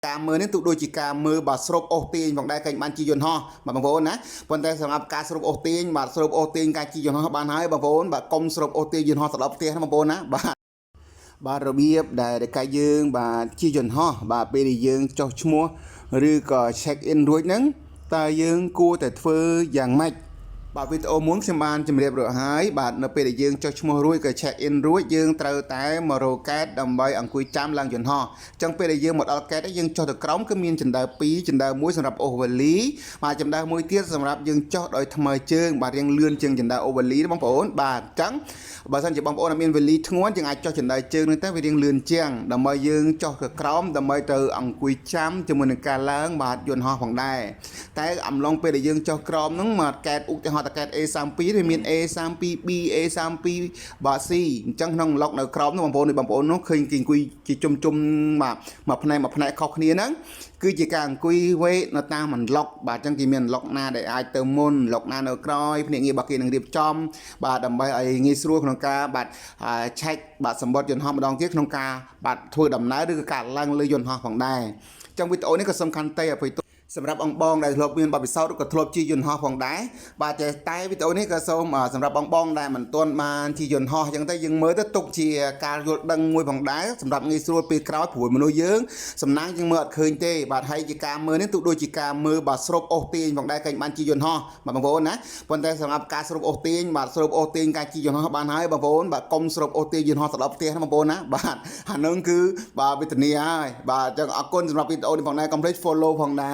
ការមើលនេះទោះដូចជាការមើលបាទស្រូបអូសទាញផងដែរកែងបានជិះយន្តហោះបាទបងប្អូនណាប៉ុន្តែសម្រាប់ការស្រូបអូសទាញបាទស្រូបអូសទាញការជិះយន្តហោះបានហើយបងប្អូនបាទកុំស្រូបអូសទាញយន្តហោះទៅដល់ផ្ទះណាបងប្អូនណាបាទ បាទរបៀបដែលកាយយើងបាទជិះយន្តហោះបាទពេលដែលយើងចុះឈ្មោះឬក៏ check in រួចហ្នឹងតើយើងគួរតែធ្វើយ៉ាងម៉េចបាទវីដេអូមុនខ្ញុំបានជម្រាបរួចហើយបាទនៅពេលដែលយើងចុះឈ្មោះរួចក៏ check in រួចយើងត្រូវតែមករកកែតដើម្បីអង្គុយចាំឡើងយន្តហោះអញ្ចឹងពេលដែលយើងមកដល់កែតយើងចុះទៅក្រោមគឺមានជណ្ដើរ2ជណ្ដើរមួយសម្រាប់អូសវ៉ាលីបាទជណ្ដើរមួយទៀតសម្រាប់យើងចុះដោយថ្មើរជើងបាទរៀងលឿនជាងជណ្ដើរអូសវ៉ាលីណាបងប្អូនបាទអញ្ចឹងបើសិនជាបងប្អូនអត់មានវ៉ាលីធ្ងន់យើងអាចចុះជណ្ដើរជើងនេះទៅវារៀងលឿនជាងដើម្បីយើងចុះទៅក្រោមដើម្បីទៅអង្គុយចាំជាមួយនឹងការឡើងបាទយន្តហោះផងដែរតែអំឡុងពេលដែលយើងចុះក្រោមហ្នឹងមកកែតឧទាហរណ៍តកែត A32 វាមាន A32B A32 បាទ C អញ្ចឹងក្នុងឡុកនៅក្រោមនោះបងប្អូនបងប្អូននោះឃើញគេអង្គុយជាជុំជុំបាទមួយផ្នែកមួយផ្នែកខុសគ្នាហ្នឹងគឺជាការអង្គុយវេនៅតាមអន្លុកបាទអញ្ចឹងគេមានអន្លុកណាដែលអាចទៅមុនអន្លុកណានៅក្រោយភ្នាក់ងាររបស់គេនឹងរៀបចំបាទដើម្បីឲ្យងាយស្រួលក្នុងការបាទឆែកបាទសម្បត្តិយន្តហោះម្ដងទៀតក្នុងការបាទធ្វើដំណើរឬក៏ការឡើងលើយន្តហោះផងដែរអញ្ចឹងវីដេអូនេះក៏សំខាន់ទេអភ័យទោសសម្រាប់អង្គបងដែលធ្លាប់មានបទពិសោធន៍ឬក៏ធ្លាប់ជិះយន្តហោះផងដែរបាទតែតែវីដេអូនេះក៏សូមសម្រាប់បងបងដែលមិនទាន់បានជិះយន្តហោះអញ្ចឹងទៅយើងមើលទៅទុកជាការយល់ដឹងមួយផងដែរសម្រាប់ងាយស្រួលពេលក្រោយព្រោះមនុស្សយើងសំណាងយើងមើលអត់ឃើញទេបាទហើយជាការមើលនេះទោះដូចជាការមើលបាទស្រូបអូសទាញផងដែរកែងបានជិះយន្តហោះបាទបងប្អូនណាប៉ុន្តែសម្រាប់ការស្រូបអូសទាញបាទស្រូបអូសទាញការជិះយន្តហោះបានហើយបងប្អូនបាទកុំស្រូបអូសទាញយន្តហោះទៅដល់ផ្ទះណាបងប្អូនណាបាទអានឹងគឺបាទវេទនាហើយបាទអញ្ចឹងអរគុណសម្រាប់វីដេអូនេះផងដែរកុំភ្លេច follow ផងដែរ។